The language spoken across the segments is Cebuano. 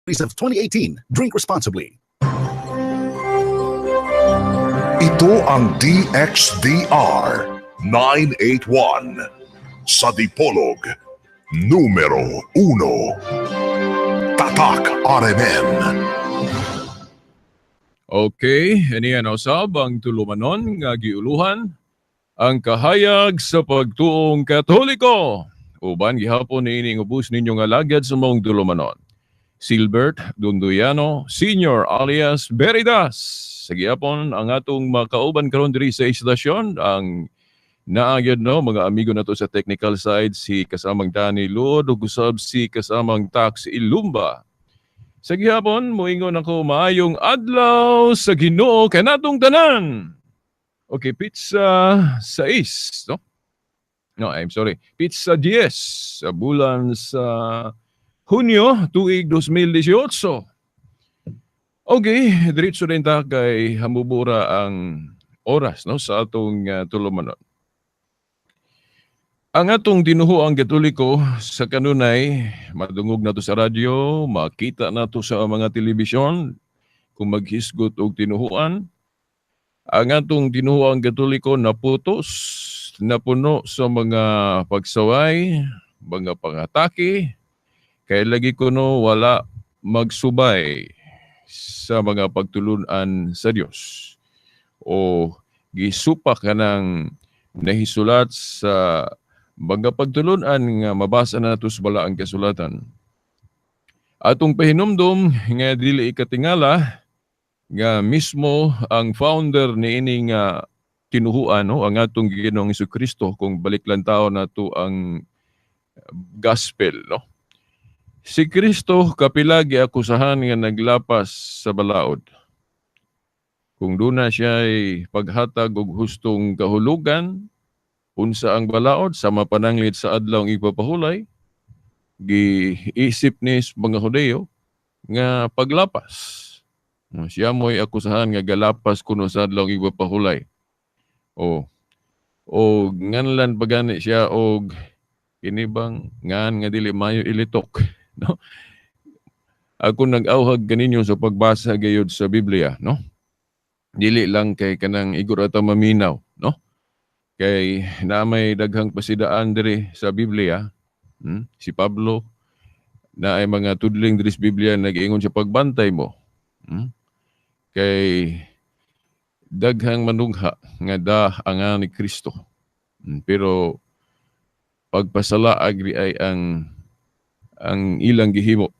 Of 2018. Drink responsibly. Ito ang DXDR 981 sa Dipolog, numero 1. Tatak RMN. Okay, iniyan usab ang tulumanon nga giuluhan ang kahayag sa pagtuong Katoliko. Uban gihapon niini ubos ninyo nga alagad sa maong tulumanon, Silbert Dunduyano Senior alias Veritas. Sa gihapon ang atong makauban karon diri sa istasyon ang naagyad, no, mga amigo nato sa technical side, si kasamang Danny Luod ug usab si kasamang Tax Ilumba. Sa gihapon, moingon ako, maayong adlaw sa Ginoo kanatong tanan. Okay, petsa 6, no? No, I'm sorry. Petsa 10 sa bulan sa Hunyo, tuig 2018. Okay, diretso din ta kay hamubura ang oras, no, sa atong tulumanon. Ang atong tinuhuang Katoliko sa kanunay, madungog nato sa radyo, makita nato sa mga telebisyon, kung maghisgot og tinuhuan, ang atong tinuhuang Katoliko naputos, napuno sa mga pagsaway, mga pangatake, kay lagi kuno wala magsubay sa mga pagtulunan sa Dios o gisupak kanang nahisulat sa mga pagtulunan nga mabasa nato sa Balaang Kasulatan. Atong pahinumdom nga dili ikatingala nga mismo ang founder niini nga tinuhuan, no, ang atong Ginoong Kristo, kung balik lang tao nato ang gospel, no. Si Kristo kapila giakusahan nga naglapas sa balaod. Kung duna siya ay paghatag og hustong kahulugan unsa ang balaod sa mapananglit sa adlaw ipapahulay, giisip ni mga Hudeyo nga paglapas. Siya mo'y akusahan nga galapas kuno sa adlaw ipapahulay. O nganlan pa gani siya og kini bang ngan nga dili mayo ilitok, no? Ako nag-awhag kaninyo sa pagbasa gayud sa Biblia, no? Dili lang kay kanang igor ata maminaw, no? Kay na may daghang pasidaan diri sa Biblia, Si Pablo na ay mga tudling diri sa Biblia, nag-ingon siya, pagbantay mo. Kay daghang manugha nga da ang ni Kristo. Pero pagpasala agri ay ang ilang gihimo.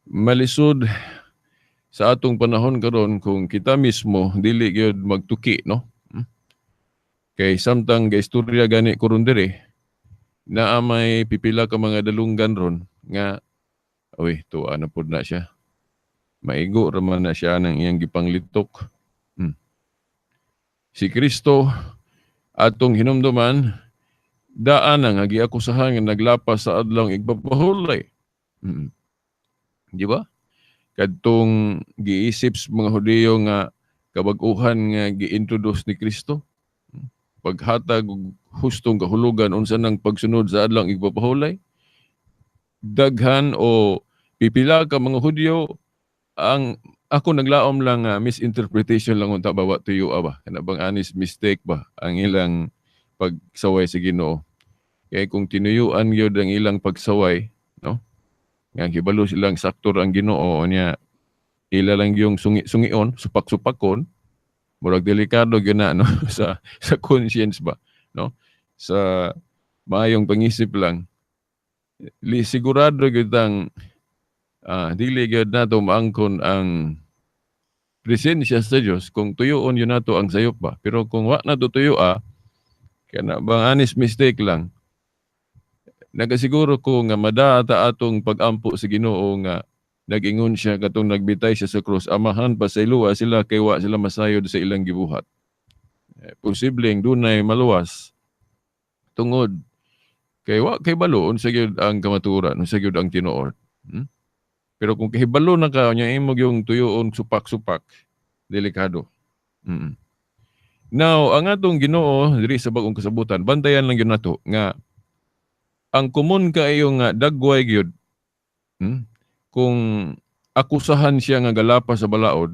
Malisod sa atong panahon karon kung kita mismo dili gyud magtuki, no? Kay samtang gaistorya gani ko ron diri, naa may pipila ka mga dalunggan ron nga, uy, tuwa na pod na siya. Maigo raman na siya ng iyang gipanglitok. Si Kristo atong hinumduman, daan ang giakusahan nga naglapas sa adlaw igpapahulay. Di ba? Kadtong giisip sa mga Hudiyo nga kabag-uhan nga gi-introduce ni Kristo, paghatag og hustong kahulugan unsa nang pagsunod sa adlaw igpapahulay. Daghan o pipila ka mga Hudyo ang ako naglaom lang misinterpretation lang unta ba, wa tuyo ba, kana bang honest mistake ba ang ilang pagsaway sa Ginoo. Kay kung tinuyuan gyud ang ilang pagsaway, no, nga hibalo silang sakto ang Ginoo niya, ila lang yung sungi-sungion, supak-supakon, murag delikado gyud na, no, sa conscience ba, no, sa maayong pangisip lang. Li sigurado gyud ang dili gyud nato maangkon ang presensya sa Dios kung tuyoon yun nato ang sayop ba. Pero kung wa nato tuyo, kana bang honest mistake lang, nagasiguro ko nga madaata atong pagampo sa Ginoo nga nag-ingon siya katong nagbitay siya sa krus, "Amahan, pasayloa sila kay wa sila masayod sa ilang gibuhat." Eh, posibleng dunay maluwas tungod kay wa kay balo unsa gyud ang kamatuoran, unsa gyud ang tinuod. Pero kung kahibalo na ka nya imo gyung tuyoon supak-supak, delikado. Now, ang atong Ginoo diri sa Bag-ong Kasabutan, bantayan lang gyud nato nga ang common kaayo nga dagway gyud. Kung akusahan siya nga galapas sa balaod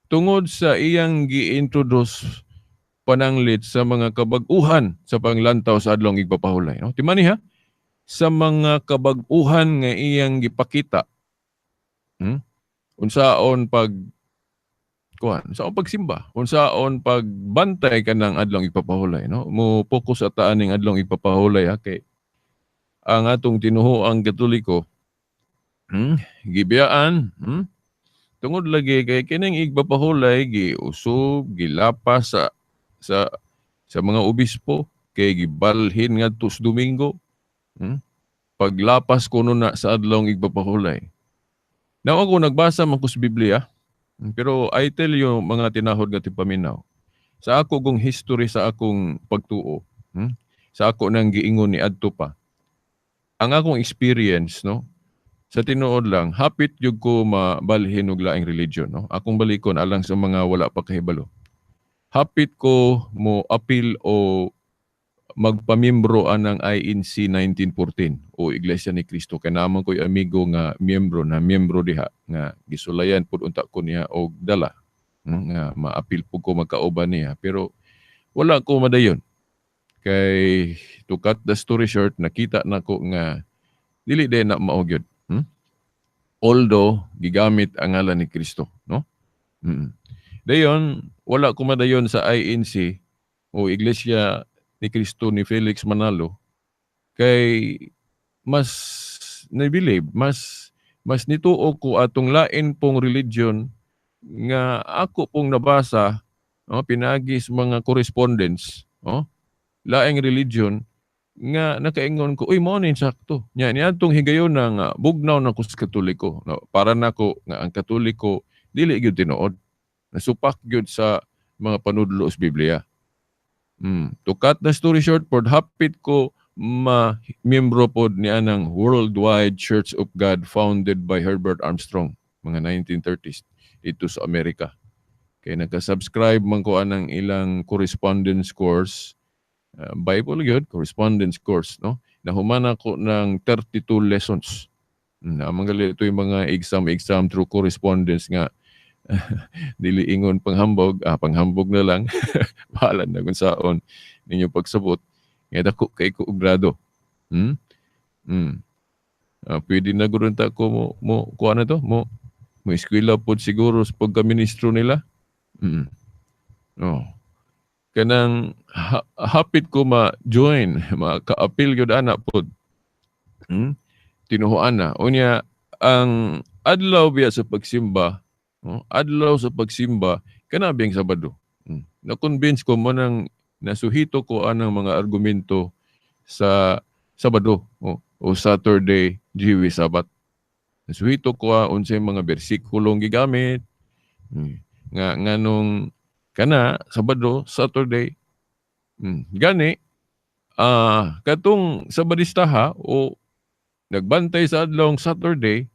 tungod sa iyang gi-introduce pananglit sa mga kabag-uhan sa panglantaw sa Adlong Igpapahulay, no? Timani ha, sa mga kabag-uhan nga iyang gipakita, Unsaon pag kuan, unsaon pagsimba, unsaon pagbantay kanang Adlong Igpapahulay, no? Mo focus ata aning Adlong Igpapahulay ha, kay ang atong tinuhoang Katoliko, gibiyaan, Tungod lagi kay kining igpapahulay giusob, gilapas sa mga obispo kay gibalhin ngadto sa Domingo. Paglapas kuno na sa Adlong Igpapahulay. Now ako nagbasa man ko sa Biblia, pero I tell you, mga tinahod nga tipaminaw, sa ako kong history sa akong pagtuo, sa ako nang giingon ni adto pa, ang akong experience, no, sa tinuod lang, hapit jud ko mabalhin og laing religion, no? Akong balikon alang sa mga wala pa kahibalo. Hapit ko mo apil o magpamiyembro anang INC 1914 o Iglesia ni Cristo, kay naa man ko'y amigo nga miyembro na miyembro diha nga gisulayan pud unta ko niya og dala, no, nga maapil pud ko magkauban niya, pero wala ko madayon kay, to cut the story short, nakita nako nga dili din na mao gyud, Although gigamit ang ngalan ni Kristo, no? Dayon wala ko madayon sa INC o Iglesia ni Cristo ni Felix Manalo kay mas na-believe, mas mas nituo ko atong lain pong religion nga ako pong nabasa, no, pinaagi sa mga correspondence, no, laing religion nga nakaingon ko, "Uy, mao ni sakto." Nya niadtong higayon na nga bugnaw na ko sa Katoliko, no, para nako nga ang Katoliko dili gyud tinuod. Nasupak gyud sa mga panudlo sa Biblia. To cut the story short pod, hapit ko ma miyembro pod ni anang Worldwide Church of God founded by Herbert Armstrong mga 1930s dito sa Amerika. Kay naka-subscribe man ko anang ilang correspondence course, Bible gyud, correspondence course, no? Nahuman ako ng 32 lessons. Naman gali ito yung mga exam through correspondence nga dili ingon panghambog, panghambog na lang. Bahala na kung saon ninyo pagsabot. Nga dako kay ko og grado. Pwede na gud ta ko mo kuha na to, mo eskwela pod siguro sa pagka-ministro nila. Oh. Kanang hapit ko ma-join, maka-appeal gyud ana pod. Tinuhuan na. Unya ang adlaw biya sa pagsimba, no? Adlaw sa pagsimba kana biyang Sabado. Na-convince ko mo nang nasuhito ko anang mga argumento sa Sabado o Saturday Jewish Sabbath. Nasuhito ko unsay mga bersikulong gigamit. Nga nganong kana Sabado, Saturday. Gani katong Sabadistaha o nagbantay sa adlawng Saturday,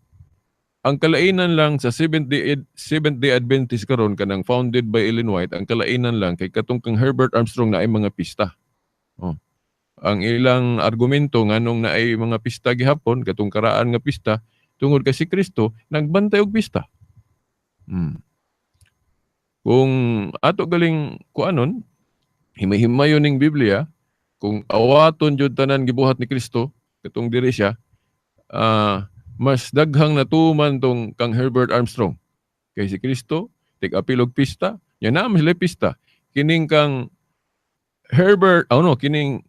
ang kalainan lang sa Seventh Day Adventist karon, kanang founded by Ellen White, ang kalainan lang kay katong kang Herbert Armstrong na ay mga pista. Oh. Ang ilang argumento nganong naay mga pista gihapon, katong karaan nga pista, tungod kay si Kristo nagbantay og pista. Kung ato galing kuanon, himay-himayon ning Biblia, kung awaton jud tanan gibuhat ni Kristo, katong diri siya, mas daghang natuman tong kang Herbert Armstrong. Kay si Kristo, tig-apil og pista, nya naa man sila pista. Kining kang Herbert, oh no, kining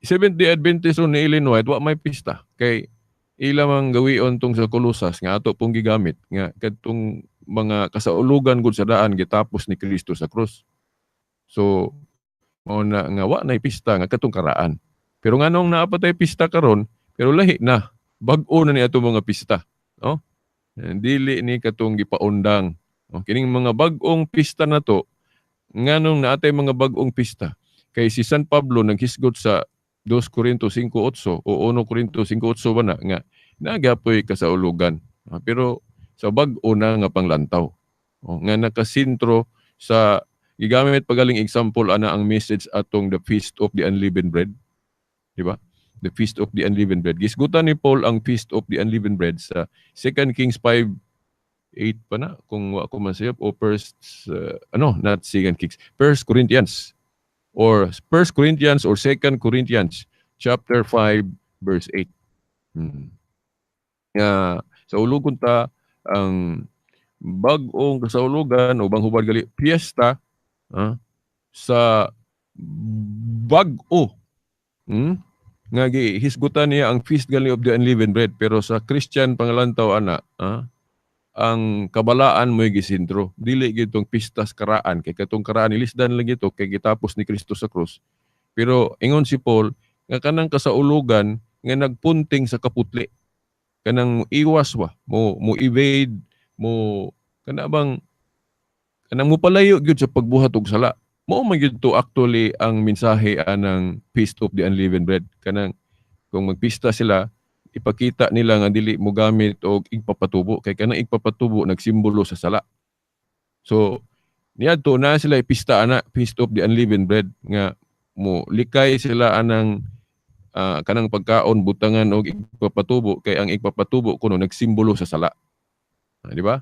Seventh Day Adventist ni Ellen White, wa may pista. Kay ila mang gawion tong sa Colosas nga ato pong gigamit nga kadtong mga kasaulugan gud sa daan gitapos ni Kristo sa krus. So mao na nga wa nay pista nga katong karaan. Pero nganong naa pa tay pista karon, pero lahi na. Bag-o na ni ato mga pista, no? Dili ni katong gipaundang. No? Kining mga bag-ong pista na to, nganong naatay mga bag-ong pista? Kay si San Pablo naghisgot sa 2 Corinto 5:8 o 1 Corinto 5:8 ba na nga nagapoy kasaulugan. Pero sa bag-o na nga panglantaw. O, nga nakasintro sa gigamit pagaling example ana ang message atong the Feast of the Unleavened Bread. Di ba? The Feast of the Unleavened Bread. Gisgutan ni Paul ang Feast of the Unleavened Bread sa 2 Kings 5:8 pa na kung wa ko masayop, o first ano, not 2 Kings, 1 Corinthians or 1 Corinthians or 2 Corinthians chapter 5 verse 8. Nga sa ulogon ta ang bag-ong kasaulugan o banghubad gali piyesta sa bag-o. Nga gihisgutan niya ang Feast gali of the Unleavened Bread, pero sa Christian pangalantaw ana, ang kabalaan mo'y gisintro. Dili gitong pistas karaan kay katong karaan ilisdan lang gito kay gitapos ni Kristo sa krus. Pero ingon si Paul nga kanang kasaulugan nga nagpunting sa kaputli, kanang iwas wa mo mo evade mo, kana bang kanang mo palayo gyud sa pagbuhat og sala. Mao man gyud to actually ang mensahe anang Feast of the Unleavened Bread. Kanang kung magpista sila, ipakita nila nga dili mo gamit og igpapatubo kay kanang igpapatubo nagsimbolo sa sala. So niadto na sila ipista ana Feast of the Unleavened Bread nga mo likay sila anang kanang pagkaon butangan og igpapatubo kay ang igpapatubo kuno nagsimbolo sa sala. Di ba?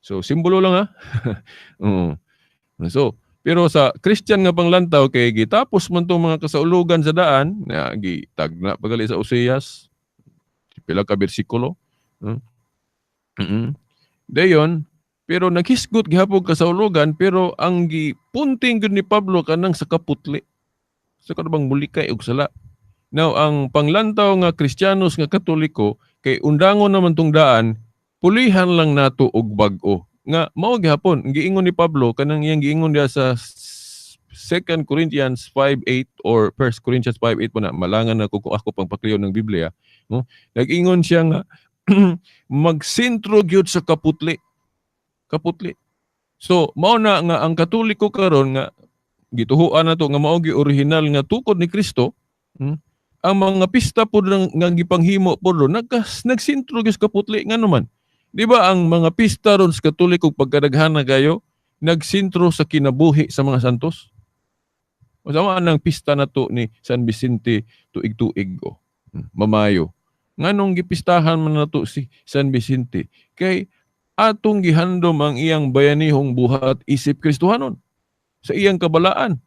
So simbolo lang ha. Oo. So, pero sa Christian nga panglantaw kay gitapos man tong mga kasaulugan sa daan, na gitagna pagali sa Oseas, pila ka bersikulo. Dayon, pero naghisgot gihapon kasaulugan, pero ang gipunting gyud ni Pablo kanang sa kaputli. Sa kanang mulikay og sala. Now, ang panglantaw nga Kristiyanos nga Katoliko kay undangon naman tong daan, pulihan lang nato og bag-o. Nga mao gihapon giingon ni Pablo kanang iyang giingon diya sa 2 Corinthians 5:8 or 1 Corinthians 5:8 po na, malangan na ko kung ako pang pakliyo ng Biblia, no? Nag-ingon siya nga magsentro gyud sa kaputli. Kaputli. So mao na nga ang Katoliko karon nga gituhuan nato nga mao gyud orihinal nga tukod ni Kristo, ang mga pista pod lang nga gipanghimo pod ron nagsentro gyud sa kaputli. Ngano man? Di ba ang mga pista ron sa Katoliko pagkadaghan na kayo, nagsentro sa kinabuhi sa mga santos? Masama ang pista na to ni San Vicente tuig-tuig o mamayo. Nganong gipistahan man na to si San Vicente? Kay atong gihandom ang iyang bayanihong buhat isip Kristohanon sa iyang kabalaan.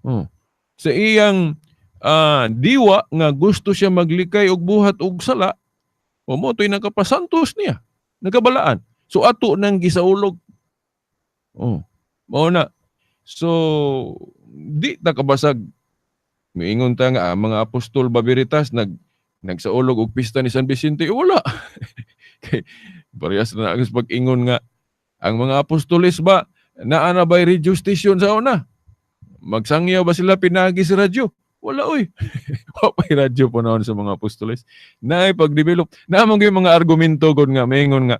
Oh. Sa iyang diwa nga gusto siya maglikay og buhat og sala, o mo to'y nakapasantos niya. Nagkabalaan. So ato nang gisaulog. Oh, mao na. So di ta kabasag. Miingon ta nga mga apostol ba veritas nagsaulog og pista ni San Vicente? Wala. Kay parehas na ang pag-ingon nga ang mga apostoles ba naa na bay radio station sa una? Magsangyaw ba sila pinagi sa radyo? Wala oy. Wa pa'y radyo po noon sa mga apostoles. Naay pag-develop. Naamong yung mga argumento gud nga maingon nga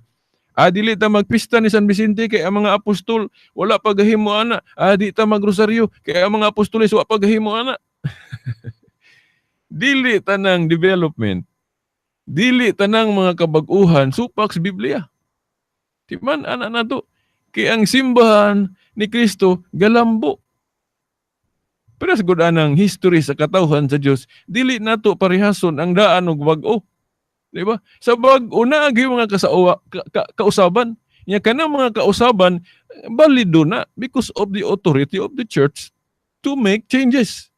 dili ta magpista ni San Vicente kay ang mga apostol wala pa gahimo ana. Di ta magrosaryo kay ang mga apostoles wa pa gahimo ana. Dili tanang development. Dili tanang mga kabag-uhan supak sa Biblia. Timan ana nato kay ang simbahan ni Kristo galambo. Pero sa good anang history sa katawhan sa Dios, dili nato parehason ang daan og bag-o. Di ba? Sa bag-o na ang mga kausaban. Nya kanang mga kausaban balido na because of the authority of the church to make changes.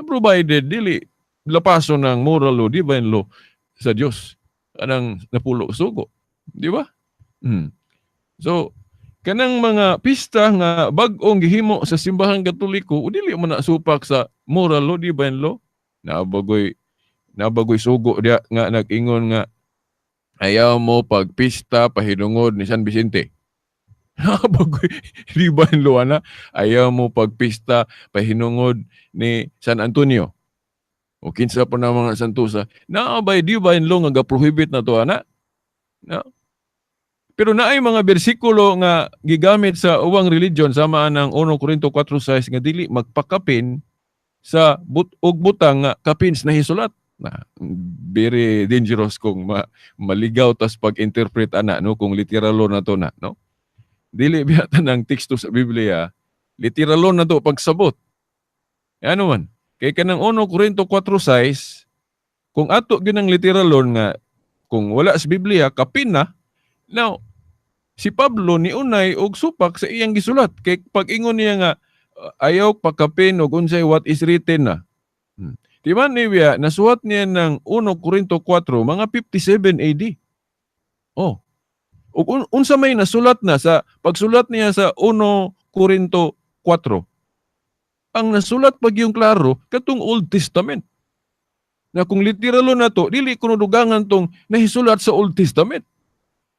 Provided dili lapaso ng moral law, divine law sa Dios anang napulo sugo. Di ba? So kanang mga pista nga bag-ong gihimo sa simbahang Katoliko, dili man na supak sa moral law, divine law. Nabagoy sugo diya nga nag-ingon nga ayaw mo pagpista pahinungod ni San Vicente. Nabagoy divine law na ayaw mo pagpista pahinungod ni San Antonio. O kinsa pa na mga santusa. Naabay divine law nga ga-prohibit na to ana. No? Pero naay mga bersikulo nga gigamit sa uwang religion sama ang 1 Corinto 4:6 nga dili magpakapin sa og butang nga kapin sa nahisulat. Na very dangerous kung maligaw tas pag-interpret ana, no, kung literalo na to na, no. Dili biya tanang teksto sa Biblia, literalo na to pagsabot. Ano man? Kay kanang 1 Corinto 4:6, kung ato gyud ang literalon nga kung wala sa Biblia kapin na. Now, si Pablo niunay og supak sa iyang gisulat kay pag-ingon niya nga ayaw pakapin og unsay what is written na. Di ba niya nasuwat niya ng 1 Corinto 4 mga 57 AD. Oh. Ug unsa may nasulat na sa pagsulat niya sa 1 Corinto 4? Ang nasulat pag yung klaro katong Old Testament. Na kung literalo na to, dili kuno dugangan tong nahisulat sa Old Testament.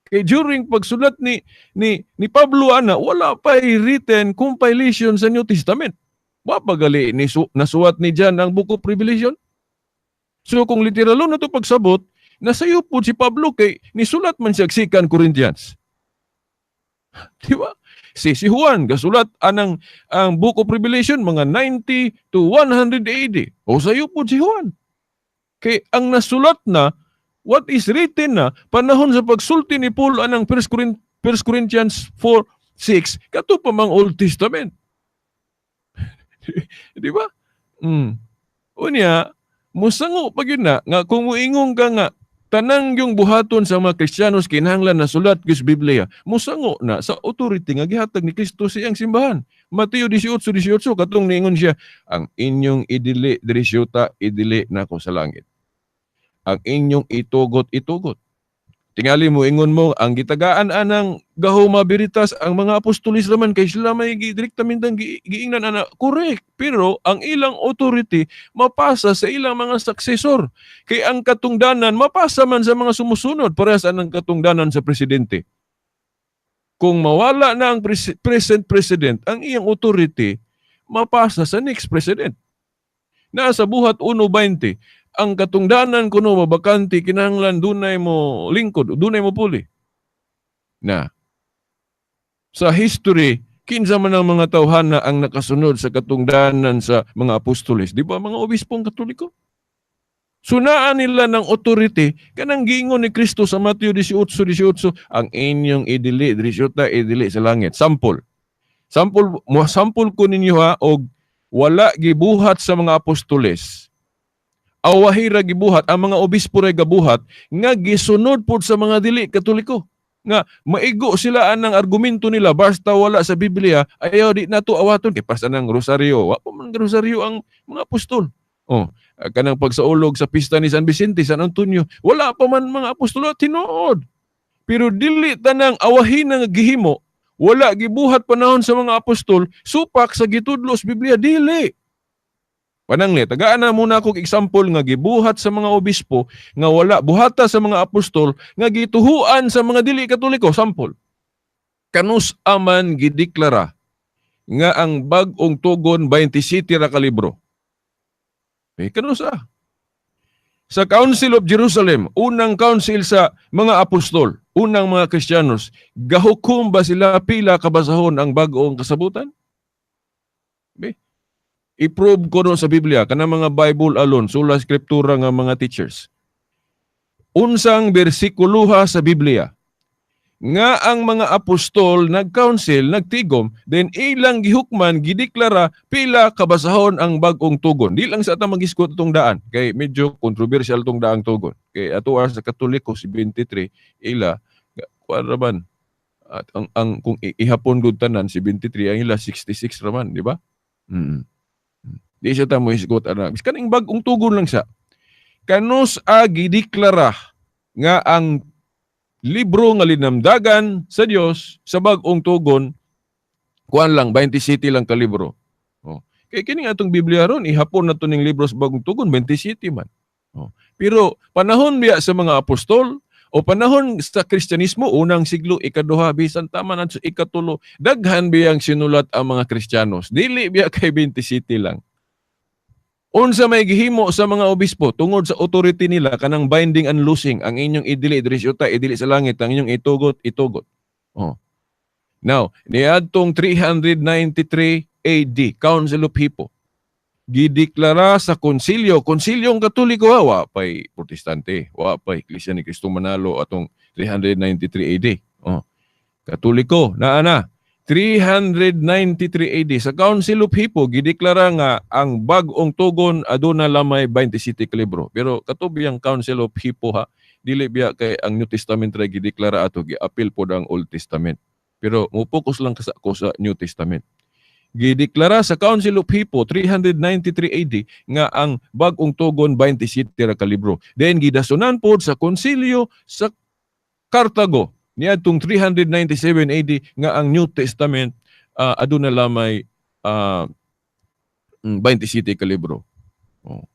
Kay during pagsulat ni Pablo ana, wala pa written compilation sa New Testament. Wa pa gali ni nasuwat ni John ang Book of Revelation. So kung literalo na to pagsabot, nasayo po si Pablo kay nisulat man siya 2 Corinthians. Di ba? Si Juan gasulat anang ang Book of Revelation mga 90 to 100 AD. O sayo po si Juan. Kay ang nasulat na, what is written na, panahon sa pagsulti ni Paul anang 1 Corinthians 4:6, kato pa mang Old Testament. Di ba? Unya, musango pa gyud na nga kung muingon ka nga tanang yung buhaton sa mga Kristiyanos kinahanglan na sulat sa Biblia, musango na sa authority nga gihatag ni Kristo sa iyang simbahan. Mateo 18:18, katong niingon siya, "Ang inyong idili diri sa yuta, idili nako sa langit. Ang inyong itugot, itugot." Tingali mo ingon mo ang gitagaan anang gahoma Veritas ang mga apostolis raman kay sila may direktamenteng giingnan ana, correct, pero ang ilang authority mapasa sa ilang mga successor kay ang katungdanan mapasa man sa mga sumusunod, parehas anang katungdanan sa presidente. Kung mawala na ang present president, ang iyang authority mapasa sa next president. Nasa Buhat 1:20, ang katungdanan kuno mabakante, kinahanglan dunay mo lingkod, dunay mo puli. Na sa history, kinsa man ang mga tawhana ang nakasunod sa katungdanan sa mga apostoles? Di ba mga obispong Katoliko? Sunaan nila ng authority kanang giingon ni Kristo sa Mateo 18:18, ang inyong idili diri sa yuta, idili sa langit. Sample. Sample mo, sample ko ninyo ha, og wala gibuhat sa mga apostoles. Awahira gibuhat ang mga obispo ra gabuhat nga gisunod pod sa mga dili Katoliko. Nga maigo sila anang argumento nila, basta wala sa Biblia ayaw di nato awaton, kay pas anang rosaryo, wa pa man rosaryo ang mga apostol. Oh, kanang pagsaulog sa pista ni San Vicente, San Antonio, wala pa man mga apostol, tinuod. Pero dili tanang awahin nga gihimo, wala gibuhat panahon sa mga apostol, supak sa gitudlo sa Biblia, dili. Pananglit, tagaan na muna akong example nga gibuhat sa mga obispo nga wala buhata sa mga apostol nga gituhuan sa mga dili Katoliko. Sample. Kanus aman gideklara nga ang bag-ong tugon 27 ra ka libro? Eh, kanus ah? Sa Council of Jerusalem, unang council sa mga apostol, unang mga Kristiyanos, gahukom ba sila pila kabasahon ang bag-ong kasabutan? Be? I-prove ko no sa Biblia, kanang mga Bible alone, sola scriptura nga mga teachers. Unsang bersikuluha sa Biblia nga ang mga apostol nag-council, nagtigom, then ilang gihukman, gideklara pila kabasahon ang bag-ong tugon? Di lang sa ata magisgot itong daan, kay medyo controversial tong daang tugon. Kay ato sa Katoliko si 23, ila, kuan raman, at ang kung ihapon gud tanan si 23, ang ila 66 raman, di ba? Di siya ta mo hisgot ana. Kaning bag-ong tugon lang siya. Kanus a gideklara nga ang libro nga linamdagan sa Dios sa bag-ong tugon kuan lang 27 lang ka libro? Oh. Kay kini atong Biblia ron ihapon na to ning libro sa bag-ong tugon 27 man. Oh. Pero panahon biya sa mga apostol o panahon sa Kristyanismo, unang siglo, ikaduha, bisan tama na sa ikatulo, daghan biyang sinulat ang mga Kristiyanos. Dili biya kay 27 lang. Unsa may gihimo sa mga obispo tungod sa authority nila kanang binding and loosing, ang inyong idili diri sa yuta, idili sa langit, ang inyong itugot, itugot. Oh. Now, niadtong 393 AD, Council of Hippo, gideklara sa konsilyo, konsilyong Katoliko ha, wa pay Protestante, wa pay Iglesia ni Cristo Manalo atong 393 AD. Oh. Katoliko, naa na. 393 AD sa Council of Hippo, gideklara nga ang Bag-ong Tugon aduna lamay 27 ka libro. Pero kato biyang Council of Hippo ha, dili biya kay ang New Testament ra gideklara ato, giapil pod ang Old Testament. Pero mo-focus lang ko sa New Testament. Gideklara sa Council of Hippo 393 AD nga ang Bag-ong Tugon 27 ra ka libro. Then gidasunan pod sa Konsilyo sa Cartago niadtong 397 AD nga ang New Testament aduna lamay 27 ka libro. Oh.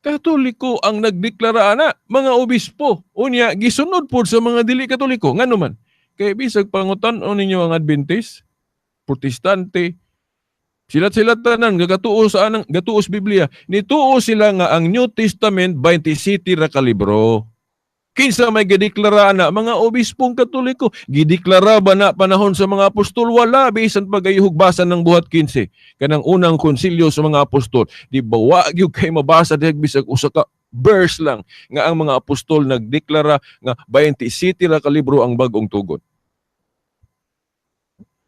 Katoliko ang nagdeklara ana, mga obispo. Unya gisunod pod sa mga dili Katoliko. Ngano man? Kay bisag pangutan-on ninyo ang Adventist, Protestante, sila-sila tanan gagatuo sa anang gatuo sa Biblia. Nituo sila nga ang New Testament 27 ra ka libro. Kinsa may gideklara ana? Mga obispong Katoliko. Gideklara ba na panahon sa mga apostol? Wala, bisan pagayuhog basa ng Buhat 15. Kanang unang konsilyo sa mga apostol. Di ba wa gyud kay mabasa diha bisag usa ka verse lang nga ang mga apostol nagdeklara nga 27 ra ka libro ang Bag-ong Tugon.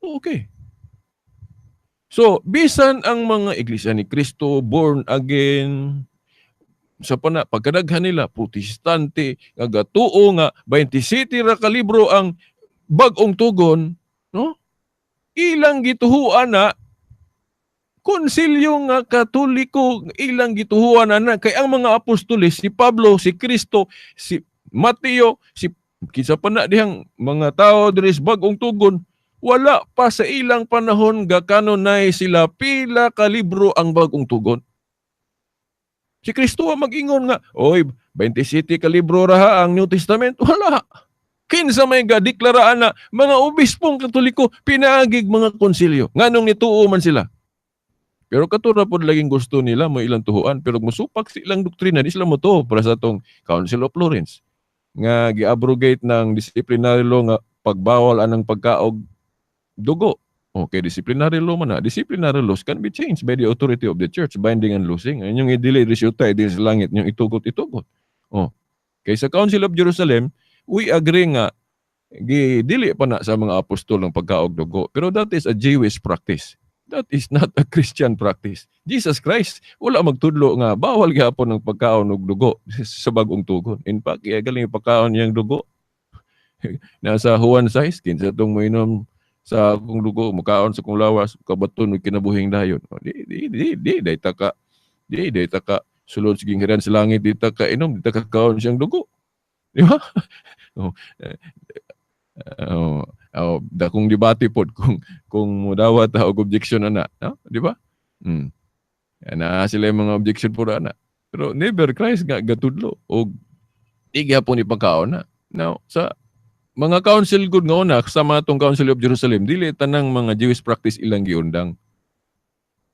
Okay. So, bisan ang mga Iglesia ni Cristo, born again, sa pana pagkadaghan nila Protestante nga gatuo nga 27 ra ka libro ang Bag-ong Tugon, no? Ilang gituhuan na konsilyo nga Katoliko, ilang gituhuan na kay ang mga apostoles, si Pablo, si Kristo, si Mateo, si kinsa pa na dihang mga tao diri sa Bag-ong Tugon, wala pa sa ilang panahon gakanunay sila pila ka libro ang Bag-ong Tugon. Si Kristo ang mag-ingon nga, "Oy, 27 ka libro ra ha ang New Testament." Wala. Kinsa may gadeklaraan na? Mga obispong Katoliko, pinaagig mga konsilyo. Nganong nituo man sila. Pero kato ra pod laging gusto nila mo ilang tuhuan, pero musupak sa ilang doktrina, di sila motuo para sa atong Council of Florence nga gi-abrogate ng disciplinary law nga pagbawal anang pagkaog dugo. Okay, disciplinary law man na. Disciplinary laws can be changed by the authority of the church, binding and loosing. Inyong idili resulta din sa langit, inyong itugot-itugot. Oh. Kay sa Council of Jerusalem, we agree nga gidili pa na sa mga apostol ang pagkaog dugo. Pero that is a Jewish practice. That is not a Christian practice. Jesus Christ, wala magtudlo nga bawal gihapon ang pagkaon og dugo sa Bag-ong Tugon. In fact, iya galing pagkaon niyang dugo. Nasa Juan 6, "Kinsa tong moinom sa akong dugo, mukaon sa akong lawas, kabaton og kinabuhing dayon." O, di di di di day ta ka di day ta ka sulod sa gingharian sa langit, di ta ka inom, di ta ka kaon siyang dugo. Di ba? Oh, eh, oh, oh, dakong debate pod kung modawat ta og objection ana, no? Di ba? Naa sila yung mga objection pud ana. Pero never Christ nga gatudlo og di gyapon ipakaon na. Now, sa mga council gud nga una sa mga tong Council of Jerusalem, dili tanang mga Jewish practice ilang giundang.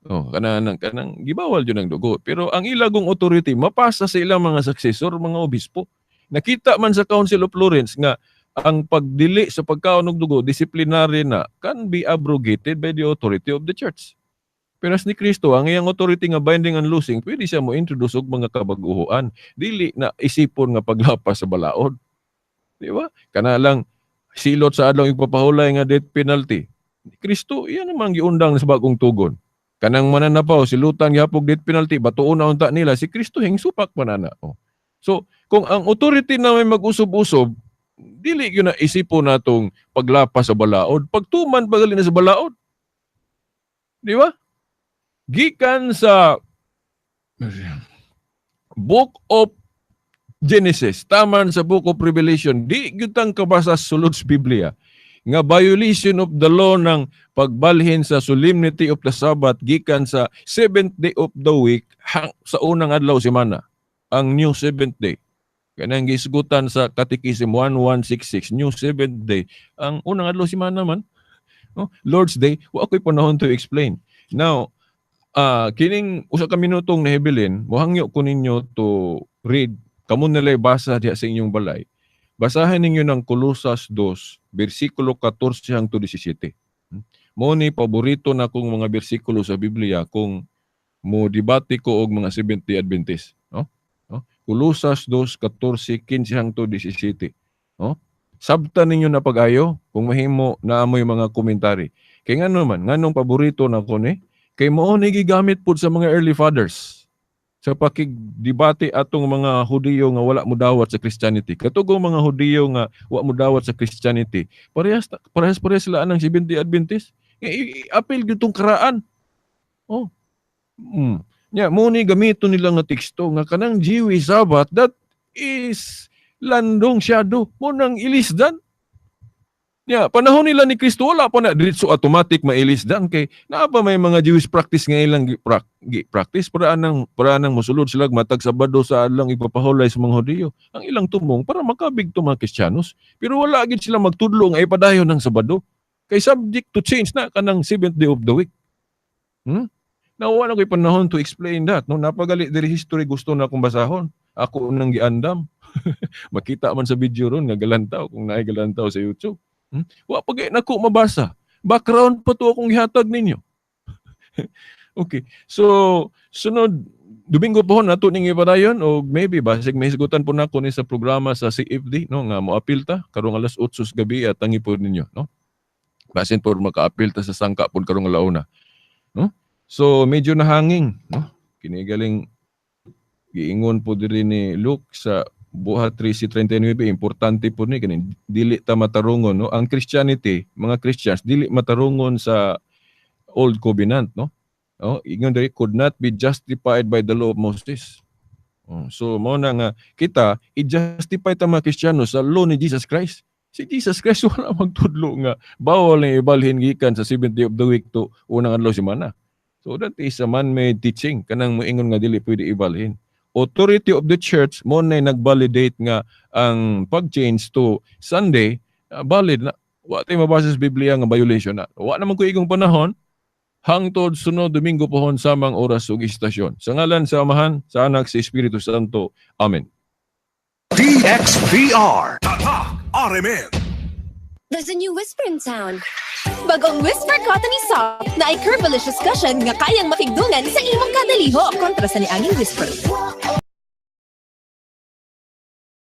Oh, kanang kanang gibawal jud ang dugo. Pero ang ilagong authority mapasa sa ilang mga successor, mga obispo. Nakita man sa Council of Florence nga ang pagdili sa pagkaon og dugo, disciplinary na, can be abrogated by the authority of the church. Pero ni Kristo, ang iyang authority nga binding and loosing, pwede siya mo introduce og mga kabaguhoan. Dili na isipon nga paglapas sa balaod. Di ba? Kana lang silot sa Adlaw Igpapahulay nga death penalty. Kristo, iyan naman giundang sa Bagong Tugon. Kanang mananapaw, silutan gihapog death penalty, batuon na unta nila, si Kristo hing supak man na. Oh. So, kung ang authority na may mag-usob-usob, dili yun na isipon natong paglapas sa balaod, pagtuman pagali na sa balaod. Di ba? Gikan sa Book of Genesis, taman sa Book of Revelation, di gyud tang kabasa sulod sa Biblia nga violation of the law ng pagbalhin sa solemnity of the Sabbath gikan sa seventh day of the week hang, sa unang adlaw semana, ang new seventh day. Kanang gisgutan sa Catechism 1166, new seventh day, ang unang adlaw semana man. No? Lord's Day, wa ako'y panahon to explain. Now, kining usa ka minutong nahibilin, mohangyo ko ninyo to read, kamo nila'y basa diha sa inyong balay. Basahin ninyo ng Kolosas 2, versikulo 14 hangtod 17. Mo ni paborito na kong mga bersikulo sa Biblia kung mo debate ko og mga Seventh-day Adventist, no? No? Kolosas 2, 14, 15 hangtod 17. No? Sabta ninyo na pag-ayo kung mahimo na amoy mga komentary. Kay ngano man, nganong paborito nako ni? Kay mao ni gigamit pud sa mga early fathers sa pakigdebate atong mga Hudiyo nga wala mo dawat sa Christianity. Katong mga Hudiyo nga wa mo dawat sa Christianity, parehas parehas parehas sila anang Seventh-day Adventist. Nga apil gyud tong karaan. Oh. Nya mo ni gamiton nila nga teksto nga kanang Jewish Sabbath, that is landong shadow mo nang ilisdan. Nya, panahon nila ni Kristo, wala pa na diretso automatic mailisdan kay naa pa may mga Jewish practice nga ilang gi practice para anang mosulod sila matag Sabado sa adlawng ipapahulay sa mga Hudiyo. Ang ilang tumong para makabig to mga Kristiyanos. Pero wala gid sila magtudlo nga ipadayon ng Sabado. Kay subject to change na kanang seventh day of the week. Nawa na ko'y panahon to explain that. No, napagali diri history gusto na akong basahon. Ako nang giandam. Makita man sa video ron nga galantaw kung naay galantaw sa YouTube. Wa pa gay nako mabasa. Background pa to akong gihatag ninyo. Okay. So, sunod Domingo po nato ning ipadayon o maybe basig may hisgutan po nako ni sa programa sa CFD, no, nga moapil ta karong alas 8 sa gabi at tangi po ninyo, no. Basin po makaapil ta sa sangka pod karong alauna, no? So medyo nahanging, no. Kini galing giingon po diri ni Luke sa Buhat 13:39, importante po ni kini, dili ta matarungon, no, ang Christianity, mga Christians dili matarungon sa Old Covenant, no. Oh, ingon diri, could not be justified by the law of Moses. Oh, so mo na nga kita i-justify ta mga Kristiyano sa law ni Jesus Christ. Si Jesus Christ wala magtudlo nga bawal na ibalhin gikan sa seventh day of the week to unang adlaw semana. So that is a man-made teaching kanang moingon nga dili pwede ibalhin. Authority of the church mo na nag-validate nga ang pag-change to Sunday valid na. Wa tay mabasa sa Biblia nga violation na. Wa naman ko igong panahon hangtod sunod Domingo pohon, samang oras ug istasyon. Sa ngalan sa Amahan, sa Anak, sa Espiritu Santo. Amen. DXDR. Tatak RMN. There's a new Whisper in town. Bagong Whisper Cottony Soft naay curvalicious cushion nga kayang makigdungan sa imong kada lihok kontra sa niaging Whisper.